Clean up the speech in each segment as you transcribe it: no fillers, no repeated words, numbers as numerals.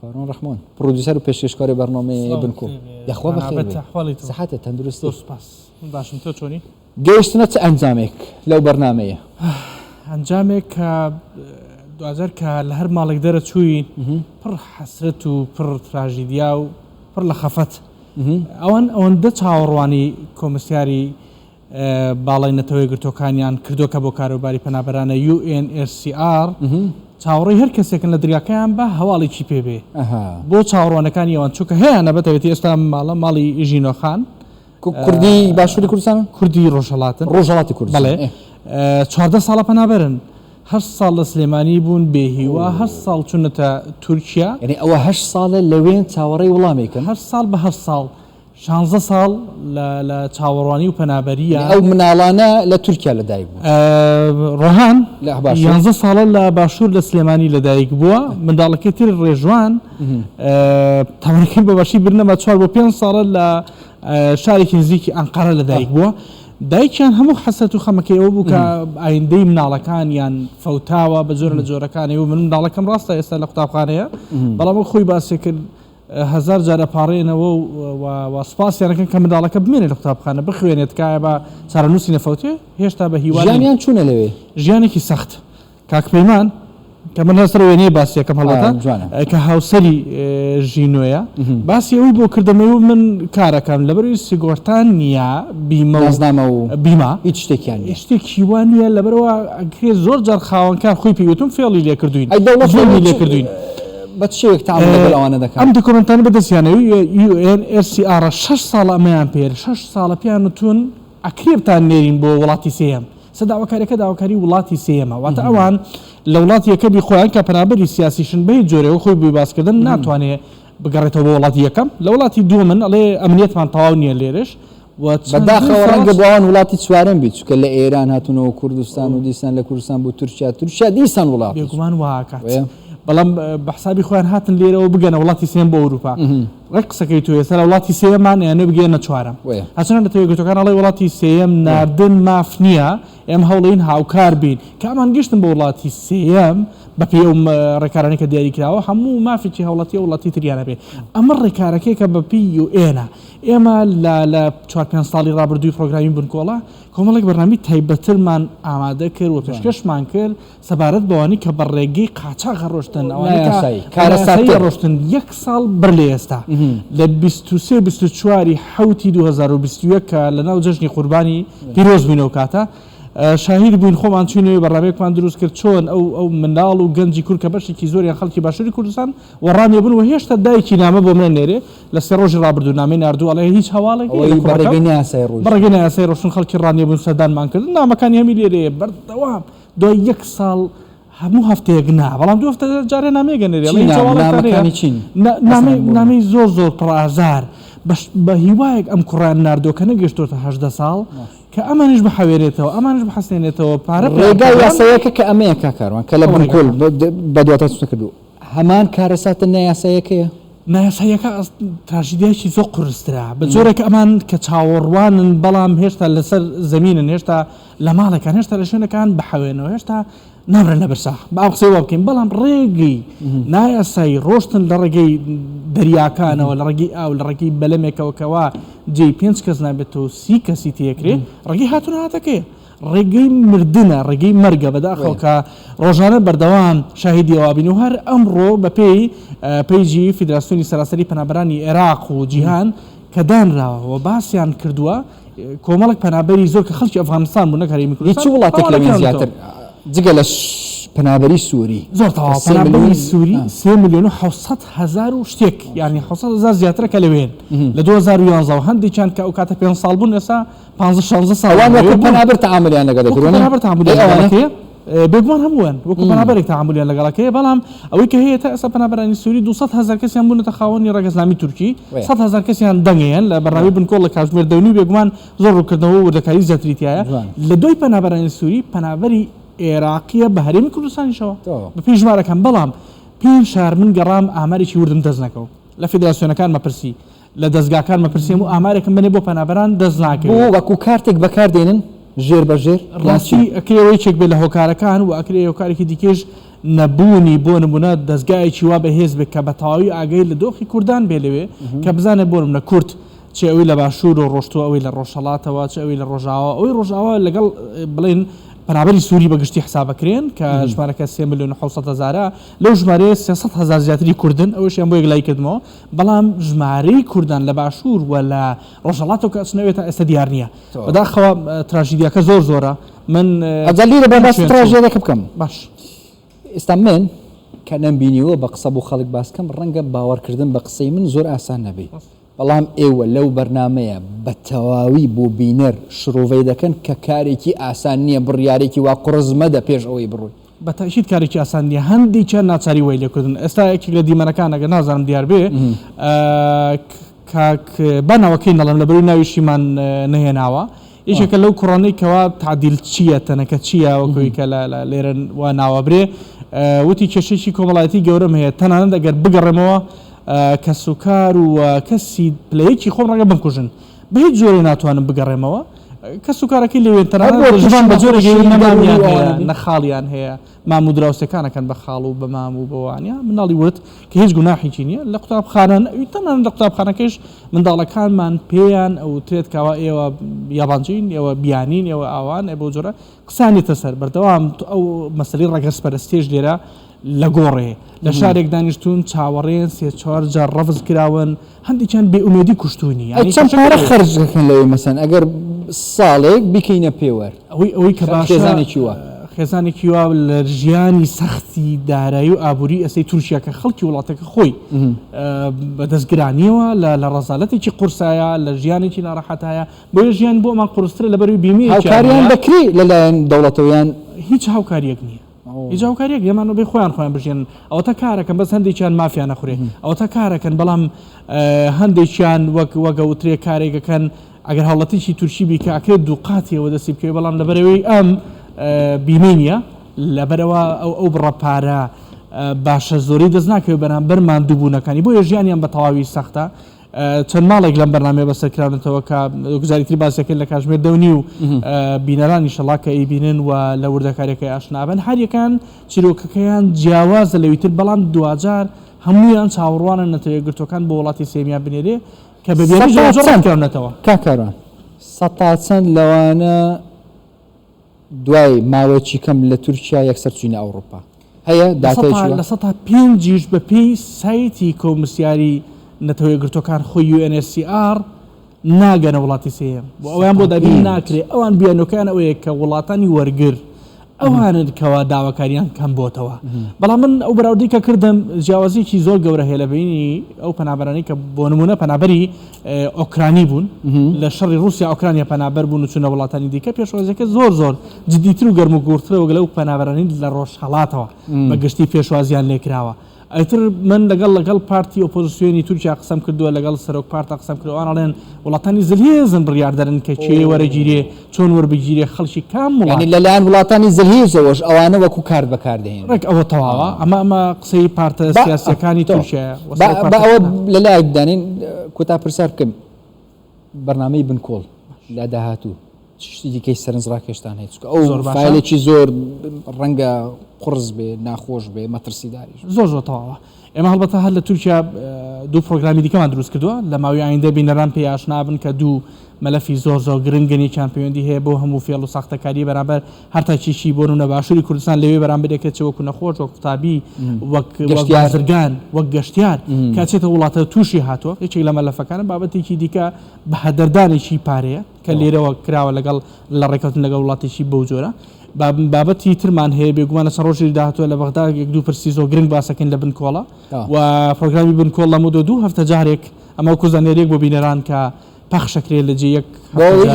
کاروان ڕەحمان producer و پێشکەشکاری بەرنامەی بنکۆ. یاخوا بەخێر بێی. سەحەتە تەندروستی؟ زۆر سوپاس من باشم تۆ چۆنی؟ گەیشتنە چ ئەنجامێک لەو بەرنامەیە؟ ئەنجامێک کە دواجار کە لە هەر ماڵێک دەرەچووین پڕ حەسرەت و پڕ تراژیدیا و پڕ لە خەفەت ئەوان ئەوەندە چاوەڕوانی کۆمسیاری باڵای نەتەوە یەکگرتووەکانیان کردووە کە بۆ کاروباری پەنابەرانە، UNHCR، چاوەڕێی هەر کەسێکن لە دەرگاکەیان با هەواڵێکی پێ بێ بۆ چاوەڕوانەکانی ئەوان چونکە هەیانە بە تایبەتی ئێستا ئەم ماڵە ماڵی ژینۆ خان کوردی باشووری کوردستانن؟ کوردی ڕۆژهەڵاتن. ڕۆژهەڵاتی کوردستان. بەڵێ. 14 ساڵە پەنابەرن. هەشت ساڵ لە سلێمانی بوون بێ هیوا، هەشت ساڵ چوونەتە تورکیا. یانی ئەوە هەشت ساڵە لەوێن چاوەڕێی وڵامێکن؟ هەشت ساڵ بە هەشت ساڵ. شانزە ساڵ لە لە چاوەڕوانی و پەنابەرییە. ئەو مناڵانە لە تورکیا لە دایک بوون؟ ڕۆهان لە باشوور یانزە ساڵە لە باشوور لە سلێمانی لە دایک بووە، منداڵەکەی تر ڕێژوان تەمەنەکەی بە باشی بیر نەما چوار بۆ پێنج ساڵە لە شارێکی نزیکی ئەنقەرە لە دایک بووە. دایکیان هەموو حەسرەت و خەمەکەی ئەوە بوو کە ئایندەی مناڵەکانیان فەوتاوە بە جۆرە لە جۆرەکانی و من منداڵەکەم ڕاستە ئێستا لە قوتابخانەیە بەڵام وەک خۆی باسی کرد هەزار جار ئەپاڕێنەوە و سوپاسیان ئەکەن کە منداڵەکە بمێنێت لە قوتابخانە بخوێنێت تکایە با چارەنووسی نەفەوتێ هێشتا بە هیوا نین. ژیانیان چونە لەوێ؟ ژیانێکی سەخت کاک پەیمان کە من لەسەر وێنەیە باسی یەکەم هەڵبەتە کە هاوسەری ژینۆیە باسی ئەوی بۆ کردەمەوە من کارەکەم لەبەروی سیگۆرتان نییە بیمە نازنامە و بیمە هیچ شتێکیان نییە شتێکی وا نییە لەبەرەوە ئەکرێ زۆر جار خاوەنکار خۆی پێی وتم فێڵی لێکردوین ئەی دەوڵەت زۆری لێکردوین. بە چ شێوەیەک تەعامول لەگەڵ ئەوانە دەکات؟ ئەم دۆکۆمێنتانە بەدەستیانە UNHCR شەش ساڵە ئەمەیان پێیە شەش ساڵە پێیان وتون ئەکرێ بتان نێرین بۆ وڵاتی سێیەم سە داواکاریەکە داواکاری وڵاتی سێیەمە واتە ئەوان لە وڵاتی یەکەمی خۆیان کە پەنابەری سیاسیشن بە هیچ جۆرێک خۆی بۆی باسکردن ناتوانێ بگەڕێتەوە بۆ وڵاتی یەکەم لە وڵاتی دووەمن ئەڵێ ئەمنیەتمان تەواو نییە لێرەش و چەندین بەداخەوە ڕەنگە ساڵ بۆ ئەوان وڵاتی چوارەم بیت چونکە لە ئێران هاتوونەوە کوردستان و دیسان لە کوردستان بۆ تورکیا تورکیا دیسان وڵاتی بێگومان وا ئەکات بەڵام بە حسابی خۆیان هاتن لێرەوە بگەنە وڵاتی سێیەم بۆ ئەوروپا ڕێک قسەکەی تۆ ئێستا لە وڵاتی سێیەمان ئەیانەوێ بگەنە چوارەم هەرچەندە نەتەوە یەکگرتووەکان ئەڵێ وڵاتی سێیەم ناردن ماف نییە ئێمە هەوڵین هاوکار بین کە ئەمان گەشتن بۆ وڵاتی سێیەم بەپێی ئەو ڕێکارانەی کە دیاری کراوە هەموو مافێکی هاوڵاتی ئەو وڵاتی تریان هەبێ ئەمە ڕێکارەکەی کە بەپێی UN ە ئێمە لە لە چوار پێنج ساڵی ڕابردووی پرۆگرامی بنکۆڵە کۆمەڵێک بەرنامەی تایبەترمان ئامادە کرد و پێشکەشمان کرد سەبارەت بەوانەی کە بە ڕێگەی قاچاخ ڕۆشتن، ئەوانەی کە بە نایاسایی ڕۆشتن، یەک ساڵ بەر لە ئێستا لە 23 و 24 ی حەوتی 2021 کە لەناو جەژنی قوربانی پیرۆز بووین ئەو کاتە شاهید بووین خۆمان چووینەوە بەرنامەیەکمان دروست کرد چۆن ئەو ئەو منداڵ و گەنجی کورد کە بەشێکی زۆریان خەڵکی باشووری کوردستان و ڕانیە بوون و هێشتا دایکی نامە بۆ منە نێرێ لە سێ ڕۆژی ڕابردوو نامەی ناردوو ئەڵێ هیچ هەواڵێک نییە لە ئەوەی بە کوڕەکەم ڕێگەی نایاسایی بە ڕۆیشتوون. ڕێگەی نایاسایی ڕۆشتن خەڵکی ڕانیە بوون سەردانمان کردن نامەکانی هەمی لێرەیە بەردەوام دوای یەک ساڵ هەموو هەفتەیەک نا بەڵام دوو هەفتە جارێ نامەیەک ئەنێرێ چی ئەڵێ هیچ نامە؟ هەواڵێکتان هەیە نامەکانی چین؟ نامەی مەسەلەن بۆ نامەی زۆر زۆر پڕ ئازار بەش بە هیوایەک ئەم کوڕەیان ناردووە کە نەگەیشتۆتە 18 ساڵ کە ئەمانیش بحەوێنێتەوە ئەمانیش بحەسێنێتەوە پارە پەیا ڕێگا بکا بەڵام یاساییەکە کە ئەمەیە کاک کاروان کە لە ئەو بنکۆل ڕێگاکان. بەدواداچوونت کردووە هەمان کارەساتە نایاساییەکەیە؟ نایاساییەکە تراژیدیایەکی زۆر قورسترە، بە جۆرێک ئەمان کە چاوەڕوانن بەڵام هێشتا لەسەر زەمینن، هێشتا لە ماڵێکان، هێشتا لە شوێنەکان بحەوێنەوە، هێشتا نامرن لە برسا، با ئەم قسەی وا بکەین، بەڵام ڕێگەی نایاسایی ڕۆشتن لە ڕێگەی دەریاکانەوە، لە ڕێگەی ئاو، لە ڕێگەی بەلەمێکەوە کەوا جێی پێنج کەس نابێتەوە 30 کەسی تێکرێ، ڕێگەی هاتوو نەهاتەکەیە. ڕێگەی مردنە، ڕێگەی مەرگە، بەداخەوە کە ڕۆژانە بەردەوام شاهیدی ئەوە بین و هەر ئەمڕۆ بەپێی پەیجی فیدراسیۆنی سەراسەری پەنابەرانی عێراق و جیهان کە دانراوە و باسیان کردووە کۆمەڵێک پەنابەری زۆر کە خەڵکی ئەفغانستان بوون نەک هەرێمی هیچ کوردستان وڵاتێک لەوین ڕەوانە زیاتر کراونەتەوە. جگە لە پەنابەری سووری زۆر کە تەواو سێ پەنابەری ملیۆن سووری 3 ملیۆن و 700 هەزار و شتێک یانی 700 هەزار زیاترە کە لەوێن لە 2011 و هەندێکیان کە ئەو کاتە پێنج ساڵ بوون ئێستا پانزە شانزە ساڵ ئەوان لەوێ وەکو بوون. پەنابەر تەعامولیان لەگەڵ وەکو دەکرد وەنیە؟ پەنابەر تەعامولیان ئەی لەگەڵ ئەوانە؟ ئەکرێ بێگومان هەمووان وەکو پەنابەرێک تەعامولیان لەگەڵ ئەکرێ بەڵام ئەوەی کە هەیە تا ئێستا پەنابەرانی سووری 200 هەزار کەسیان بوونەتە خاوەنی ڕەگەزنامی تورکی وەیە. 100 هەزار کەسیان دەنگەیەن لە بەرنامەی بنکۆڵ لە کاتژمێر دەونی بێگومان زۆر ڕوونکردنەوە و وردەکاری زیاتری تیایە جوان. لە دوای پەنابەرانی سووری پەنابەری عێراقیە بە هەرێمی کوردستانیشەوە تەواو. بەپێی ژمارەکان بەڵام پێنج شار من گەڕام ئامارێکی وردم دەست نەکەوت لە فیدراسیۆنەکان مەپرسی لە دەزگاکان مەپرسی هەموو ئامارێکم بەنێ بۆ پەنابەران دەست بۆ ناکەوێ. وەکو کارتێک بەکار دێنن ژێر بە ژێر یان ڕاستی چی؟ ئەکرێ ئەوە یەکێک بێ لە هۆکارەکان و ئەکرێ هۆکارێکی دیکەیش نەبوونی بۆ نمونە دەزگایەکی وا بەهێز بێت کە بە تەواوی ئاگای لە دۆخی کوردان بێ لەوێ کە بزانێت بۆ نمونە کورد چ ئەوی لە باشوورەوە ڕۆشتووە ئەوی لە ڕۆژهەڵاتەوە چ ئەوی لە ڕۆژاوا ئەوی ڕۆژاوا لەگەڵ بڵێن پەنابەری سووری بە گشتی حسابەکرێن کە ژمارەکە 3 میلیۆن و 700 هەزارە لەو ژمارەیە 300 هەزار زیاتری کوردن ئەوەشیان بۆ یەکلایی کردمەوە بەڵام ژمارەی کوردان لە باشوور و لە ڕۆژهەڵاتەوە کە ئەچنەوێ تا ئێستا دیار نییە. بەداخەوە تراژیدیاکە زۆر زۆرە من ئەجا لێرە با باسی تراژێدەکە بکەم. باش. ئێستا من کە نەمبینیوە بە قسە بۆ خەڵک باس کەم ڕەنگە باوەڕکردن بە قسەی من زۆر ئاسان نەبێ بەڵام ئێوە لەو بەرنامەیە بە تەواوی بۆ بینەر شرۆڤەی دەکەن کە کارێکی ئاسان نییە بڕیارێکی وا قوڕس مەدە پێش ئەوەی بڕۆی. بە تەئکید کارێکی ئاسان نییە هەندێکیان ناچاری وای لێکردن ئێستا یەکێک لە دیمەنەکان ئەگەر نازانم دیار بێ کاک با ناوەکەی نەڵێم لەبەروی ناویشیمان نەهێناوە یەکێکە لەو کوڕانەی کەوا تعدیل چییە تەنەکە چییە وەکەوەی کە لێرە وا ناوەبرێ وتی کێشێکی کۆمەڵایەتی گەورەم هەیە تەنانەت ئەگەر بگەڕێمەوە کەسوکار و کەسی پلەیەکی خۆم ڕەنگە بمکوژن بە هیچ جۆرێ ناتوانم بگەڕێمەوە کەس و کارەکەی لەوێن تەنانەت ژنان بە جۆرێک نە مامیان هەیە نە خاڵیان هەیە مام و دراوسێکان ئەکەن بە خاڵ و بە مام و بەوانە مناڵی ورد کە هیچ گوناحێکی نییە لە قوتابخانە تەنانەت لە قوتابخانەکەش منداڵەکانمان پێیان ئەوترێت کەوا ئێوە یابانجین ئێوە بیانین ئێوە ئاوان ئێ بەو جۆرە قسان نێتە سەر بەردەوام ئەو مەسەلەی ڕەگەزپەرستیش لێرە لە گۆڕێ لە شارێک دانیشتوون چاوەڕێن سێ چوار جار ڕەفز کراون هەندێکیان بێ ئومێدی کوشتوونی ئەی چەند پارە خەرج دەکەن لەوێ مەسەن ئەگەر ساڵێک بیکەینە پێوەر ئەوەی ئەوەی کە باشە خێزانێکی وا خێزانێکی وا لە ژیانی سەختی دارایی و ئابووری ئێستەی تورکیا کە خەڵکی وڵاتەکە خۆی بە دەست گرانیەوە لە لە ڕەزالەتێکی قورسایە لە ژیانێکی ناڕەحەتایە بۆیە ژیان بۆ ئەمان قورسترە لەبەروی بیمەیەکیان هاوکاریان دەکرێ لەلایەن دەوڵەتەوە یان هیچ هاوکاریەک نییە هیچ هاوکاریەک ئێمان بێ خۆیان خۆیان بژێن ئەوەتا کارەکەن بەس هەندێکیان مافیان نەخورێ ئەوەتا کارەکەن بەڵام هەندێکیان وەک وەگە وترێ کارێکەکەن ئەگەر هاوڵاتیی تورکی بی کە ئەکرێت دووقاتیەوە دەستی بکەوێت بەڵام لەبەرەوەی ئەم بیمەی نییە لەبەرەوە ئەو ئەو بڕە پارە باشە زۆری دەست ناکەوێت بەرامبەر ماندووبوونەکانی بۆیە ژیانیان بە تەواوی سەختە چەند ماڵێک لەم بەرنامەیە بەسەر کراونەتەوە کە جاری تر باس دەکەین لە کاتژمێر دە و نیو بینەران ئیشەڵا کە ئەیبینن و لە وردەکاریەکەی ئاشنا بن هەریەکان چیرۆکەکەیان جیاوازە لەوی تر بەڵام دواجار هەموویان چاوەڕوانن نەتەوە یەکگرتووەکان بۆ وڵاتی سێمیان بنێرێ کە بە بیانووی جۆراوجۆر ڕەت کراونەتەوە. کاک کاروان سەتا چەند لەوانە دوای ماوەیەکی کەم لە تورکیا یەکسەر چوینە ئەوڕوپا؟ هەیە داتایەکی وا؟ لە پێنجیش بە پێی سایتی کۆمسیاری نەتەوە یەکگرتووەکان خۆی UNHCR ناگەنە وڵاتی سێیەم و ئەویان بۆ دابین ناکرێ ئەوان بیانۆکەیان ئەوەیە کە وڵاتانی وەرگر ئەوانن کەوا داواکاریان کەم بۆتەوە بەڵام من ئەو بەراوردی کە کردم جیاوازیەکی زۆر گەورە هەیە لە بینی ئەو پەنابەرانەی کە بۆ نمونە پەنابەری ئۆکرانی بوون لە شەڕی ڕووسیا ئۆکرانیا پەنابەر بوون و چوونە وڵاتانی دیکە پێشوازیەکە زۆر زۆر جدیتر و گەرم و گوڕترە وەک لەو پەنابەرانەی لە ڕۆژهەڵاتەوە بە گشتی پێشوازیان لێکراوە. ئیتر من لەگەڵ لەگەڵ پارتی ئۆپۆزسیۆنی تورکیا قسەم کردووە لەگەڵ سەرۆک پارتە قسەم کردووە ئەوان ئەڵێن وڵاتانی زلهێزن بڕیاردەرن کە کێ وەرەگیرێ چۆن وەربگیرێ خەڵکی کام وڵات. یانی لەلایەن وڵاتانی زلهێزەوەش ئەوانە وەکو کارت بەکاردەهێنن. ڕێک ئەوە تەواوە ئەمە ئەمە قسەی پارتە سیاسیەکانی تورکیایە و سەرۆک با ئەوە پارتەکانە. لەلایەک بدانین کۆتا پرسیار بکەم بەرنامەی بنکۆڵ لە داهاتوو چ شتی دیکەی سەرنجڕاکێشتان هەیە؟ چونکە ئەو زۆر باشە. فایلێکی زۆر ڕەنگە قوڕس بێ، ناخۆش بێ، مەترسیداریش بێ. زۆر زۆر تەواوە. ئێمە هەڵبەتە هەر لە تورکیا دوو پرۆگرامی دیکەمان دروست کردووە لە ماوەی ئایندە بینەران پێی ئاشنا بن کە دوو مەلەفی زۆر زۆر گرنگن یەکیان پەیوەندی هەیە بەو هەموو فێڵ و ساختەکارییە بەرامبەر هەر تاکێکی بۆ نمونە باشووری کوردستان لەوێ بەرامبەر دەکرێت چ وەکو نەخۆش وەک قوتابی وەک وەک گەشتیار. بازرگان وەک گەشتیار کە ئەچێتە وڵاتە تووشی هاتووە یەکێک لە مەلەفەکانە بابەتێکی دیکە بە هەدەردانێکی پارەیە کە لێرەوە کراوە لەگەڵ لە ڕێکەوتن لەگەڵ وڵاتێکی بەو جۆرە بابەتی ترمان هەیە بێگومان لە چەند ڕۆژی داهاتووە لە بەغدا یەک دوو پرسی زۆر گرنگ باسەکەین لە بنکۆڵە و پرۆگرامی بنکۆڵ لەمە دو دوو هەفتە جارێک ئەمە وەکو زانیاریەک بۆ بینەران کە پەخشەکرێت لە جێ یەک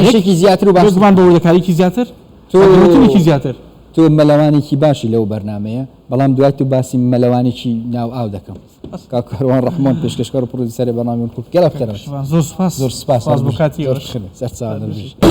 ئیشێکی زیاتر و بێگومان بە وردەکاریکی زیاتر تۆ زیاتر. تۆ مەلەوانێکی باشی لەو بەرنامەیە بەڵام دوای تو باسی مەلەوانێکی ناو ئاو دەکەم. کاک کاروان ڕەحمان پێشکەشکار و پرۆدیوسەری بەرنامەی بنکۆڵ. گەلە بخێرهات. زۆر سوپاس. زۆر سوپاس. سوپاس بۆ کاتی زۆر ئێوەش. سەرچاوە.